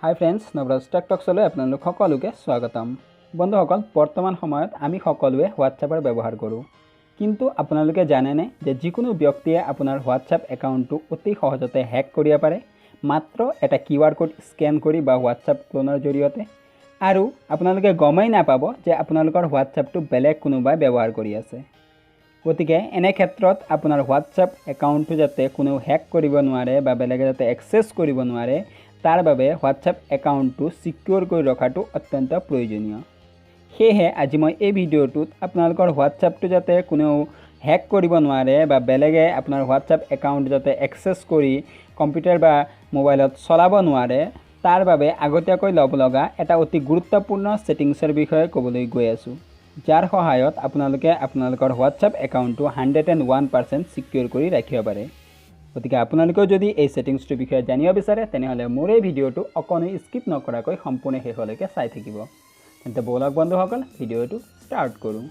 হাই friends, Nawaraj tech টক্সলৈ আপোনালোক সকলোকে স্বাগতম। বন্ধুসকল, বৰ্তমান সময়ত আমি সকলোৱে হোৱাটছএপৰ ব্যৱহাৰ কৰোঁ, কিন্তু আপোনালোকে জানেনে যে যিকোনো ব্যক্তিয়ে আপোনাৰ হোৱাটছএপ একাউণ্টটো অতি সহজতে হেক কৰিব পাৰে, মাত্ৰ এটা কিউ আৰ কোড স্কেন কৰি বা হোৱাটছএপ ক্লোনৰ জৰিয়তে। আৰু আপোনালোকে গমেই নাপাব যে আপোনালোকৰ হোৱাটছএপটো বেলেগ কোনোবাই ব্যৱহাৰ কৰি আছে। গতিকে এনে ক্ষেত্ৰত আপোনাৰ হোৱাটছএপ একাউণ্টটো যাতে কোনেও হেক কৰিব নোৱাৰে বা বেলেগে যাতে এক্সেছ কৰিব নোৱাৰে, তাৰ বাবে হোৱাটছএপ একাউণ্টটো ছিকিউৰ কৰি ৰখাটো অত্যন্ত প্ৰয়োজনীয়। সেয়েহে আজি মই এই ভিডিঅ'টোত আপোনালোকৰ হোৱাটছএপটো যাতে কোনেও হেক কৰিব নোৱাৰে বা বেলেগে আপোনাৰ হোৱাটছএপ একাউণ্ট যাতে এক্সেছ কৰি কম্পিউটাৰ বা মোবাইলত চলাব নোৱাৰে, তাৰ বাবে আগতীয়াকৈ ল'ব লগা এটা অতি গুৰুত্বপূৰ্ণ ছেটিংছৰ বিষয়ে ক'বলৈ গৈ আছোঁ, যাৰ সহায়ত আপোনালোকে আপোনালোকৰ হোৱাটছএপ একাউণ্টটো 101% ছিকিউৰ কৰি ৰাখিব পাৰে। গতিকে আপোনালোকেও যদি এই ছেটিংছটোৰ বিষয়ে জানিব বিচাৰে, তেনেহ'লে মোৰ এই ভিডিঅ'টো অকণো স্কিপ নকৰাকৈ সম্পূৰ্ণ শেষলৈকে চাই থাকিব। তেন্তে ব'লক বন্ধুসকল, ভিডিঅ'টো ষ্টাৰ্ট কৰোঁ।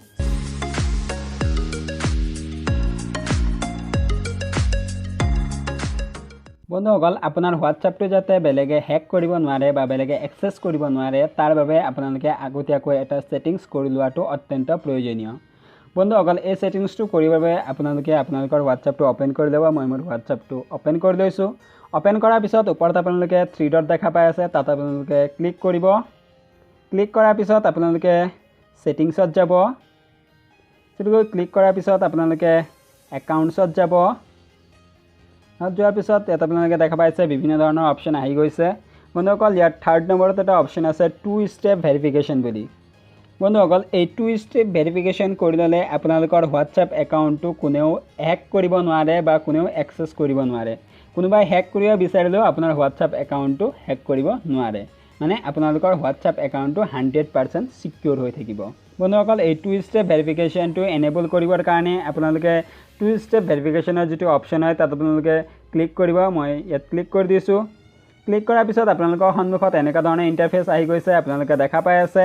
বন্ধুসকল, আপোনাৰ হোৱাটছএপটো যাতে বেলেগে হেক কৰিব নোৱাৰে বা বেলেগে এক্সেছ কৰিব নোৱাৰে, তাৰ বাবে আপোনালোকে আগতীয়াকৈ এটা ছেটিংছ কৰি লোৱাটো অত্যন্ত প্ৰয়োজনীয়। বন্ধুসকল, এই ছেটিংছটো কৰিবৰ বাবে আপোনালোকে আপোনালোকৰ হোৱাটছএপটো অ'পেন কৰি ল'ব। মই মোৰ হোৱাটছএপটো অ'পেন কৰি লৈছোঁ। অ'পেন কৰাৰ পিছত ওপৰত আপোনালোকে থ্ৰী ডট দেখা পাই আছে, তাত আপোনালোকে ক্লিক কৰিব। ক্লিক কৰাৰ পিছত আপোনালোকে ছেটিংছত যাব। ক্লিক কৰাৰ পিছত আপোনালোকে একাউণ্টছত যাব। যোৱাৰ পিছত ইয়াত আপোনালোকে দেখা পাইছে বিভিন্ন ধৰণৰ অপশ্যন আহি গৈছে। বন্ধুসকল, ইয়াত থাৰ্ড নম্বৰত এটা অপশ্যন আছে টু ষ্টেপ ভেৰিফিকেশ্যন বুলি। বন্ধুসকল, এই টু ষ্টেপ ভেৰিফিকেশ্যন কৰি ল'লে আপোনালোকৰ হোৱাটছএপ একাউণ্টটো কোনেও হেক কৰিব নোৱাৰে বা কোনেও এক্সেছ কৰিব নোৱাৰে। কোনোবাই হেক কৰিব বিচাৰিলেও আপোনাৰ হোৱাটছএপ একাউণ্টটো হেক কৰিব নোৱাৰে, মানে আপোনালোকৰ হোৱাটছএপ একাউণ্টটো 100% ছিকিউৰ হৈ থাকিব। বন্ধুসকল, এই টু ষ্টেপ ভেৰিফিকেশ্যনটো এনেবল কৰিবৰ কাৰণে আপোনালোকে টু ষ্টেপ ভেৰিফিকেশ্যনৰ যিটো অপশ্যন হয় তাত আপোনালোকে ক্লিক কৰিব। মই ইয়াত ক্লিক কৰি দিছোঁ। ক্লিক কৰাৰ পিছত আপোনালোকৰ সন্মুখত এনেকুৱা ধৰণৰ ইণ্টাৰফেচ আহি গৈছে, আপোনালোকে দেখা পাই আছে।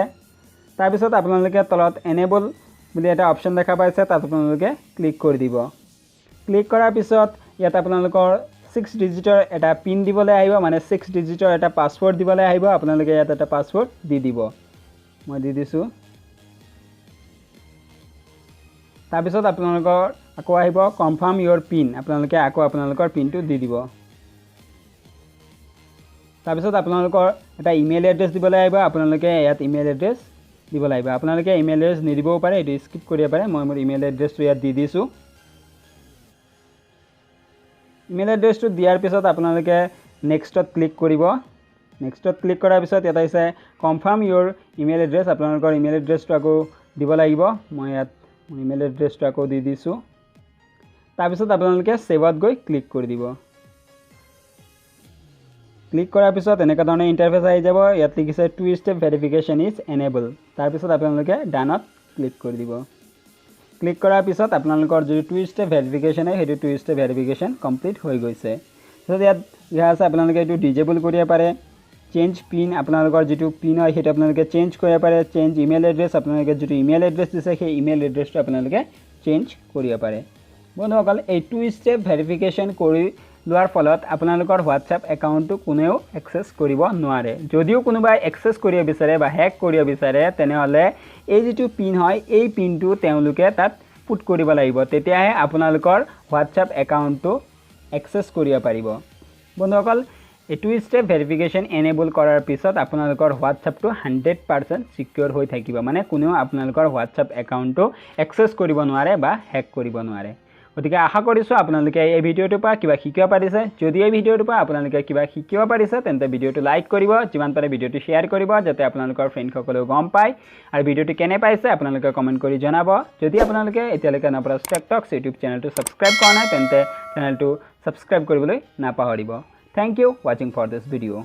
তাৰপিছত আপোনালোকে তলত এনেবল বুলি এটা অপশ্যন দেখা পাইছে, তাত আপোনালোকে ক্লিক কৰি দিব। ক্লিক কৰাৰ পিছত ইয়াত আপোনালোকৰ 6 ডিজিটৰ এটা পিন দিবলৈ আহিব, মানে 6 ডিজিটৰ এটা পাছৱৰ্ড দিবলৈ আহিব। আপোনালোকে ইয়াত এটা পাছৱৰ্ড দি দিব। মই দি দিছোঁ। তাৰপিছত আপোনালোকৰ আকৌ আহিব কনফাৰ্ম ইয়ৰ পিন, আপোনালোকে আকৌ আপোনালোকৰ পিনটো দি দিব। তাৰপিছত আপোনালোকৰ এটা ইমেইল এড্ৰেছ দিবলৈ আহিব, আপোনালোকে ইয়াত ইমেইল এড্ৰেছ দিব লাগিব। আপোনালোকে ইমেইল এড্ৰেছ নিদিবও পাৰে, এইটো স্কিপ কৰিব পাৰে। মই মোৰ ইমেইল এড্ৰেছটো ইয়াত দি দিছোঁ। ইমেইল এড্ৰেছটো দিয়াৰ পিছত আপোনালোকে নেক্সটত ক্লিক কৰিব। নেক্সটত ক্লিক কৰাৰ পিছত ইয়াত আহিছে কনফাৰ্ম ইয়ৰ ইমেইল এড্ৰেছ, আপোনালোকৰ ইমেইল এড্ৰেছটো আকৌ দিব লাগিব। মই ইয়াত মোৰ ইমেইল এড্ৰেছটো আকৌ দি দিছোঁ। তাৰপিছত আপোনালোকে ছেভত গৈ ক্লিক কৰি দিব। ক্লিক কৰাৰ পিছত এনেকুৱা ধৰণৰ ইণ্টাৰফেচ আহি যাব। ইয়াত লিখিছে two step verification is enable. তাৰপিছত আপোনালোকে ডানত ক্লিক কৰি দিব। ক্লিক কৰাৰ পিছত আপোনালোকৰ যিটো টু ষ্টেপ ভেৰিফিকেশ্যন হয়, সেইটো টু ষ্টেপ ভেৰিফিকেশ্যন কমপ্লিট হৈ গৈছে। তাৰপিছত ইয়াত লিখা আছে আপোনালোকে এইটো ডিজেবল কৰিব পাৰে। চেঞ্জ পিন, আপোনালোকৰ যিটো পিন হয় সেইটো আপোনালোকে চেঞ্জ কৰিব পাৰে। চেঞ্জ ইমেইল এড্ৰেছ, আপোনালোকে যিটো ইমেইল এড্ৰেছ দিছে সেই ইমেইল এড্ৰেছটো আপোনালোকে চেঞ্জ কৰিব পাৰে। বন্ধুসকল, এই টু ষ্টেপ ভেৰিফিকেশ্যন কৰি লোৱাৰ ফলত আপোনালোকৰ হোৱাটছএপ একাউণ্টটো কোনেও এক্সেছ কৰিব নোৱাৰে। যদিও কোনোবাই এক্সেছ কৰিব বিচাৰে বা হেক কৰিব বিচাৰে, তেনেহ'লে এই যিটো পিন হয় এই পিনটো তেওঁলোকে তাত পুট কৰিব লাগিব, তেতিয়াহে আপোনালোকৰ হোৱাটছএপ একাউণ্টটো এক্সেছ কৰিব পাৰিব। বন্ধুসকল, এই টু ষ্টেপ ভেৰিফিকেশ্যন এনেবল কৰাৰ পিছত আপোনালোকৰ হোৱাটছএপটো 100% ছিকিউৰ হৈ থাকিব, মানে কোনেও আপোনালোকৰ হোৱাটছএপ একাউণ্টটো এক্সেছ কৰিব নোৱাৰে বা হেক কৰিব নোৱাৰে। গতিকে আশা কৰিছোঁ আপোনালোকে এই ভিডিঅ'টোৰ পৰা কিবা শিকিব পাৰিছে। যদি এই ভিডিঅ'টোৰ পৰা আপোনালোকে কিবা শিকিব পাৰিছে, তেন্তে ভিডিঅ'টো লাইক কৰিব, যিমান পাৰে ভিডিঅ'টো শ্বেয়াৰ কৰিব যাতে আপোনালোকৰ ফ্ৰেণ্ডসকলেও গম পায়। আৰু ভিডিঅ'টো কেনে পাইছে আপোনালোকে কমেণ্ট কৰি জনাব। যদি আপোনালোকে এতিয়ালৈকে নৱৰাজ টেক টক্স ইউটিউব চেনেলটো ছাবস্ক্ৰাইব কৰা নাই, তেন্তে চেনেলটো ছাবস্ক্ৰাইব কৰিবলৈ নাপাহৰিব। Thank you watching for this video.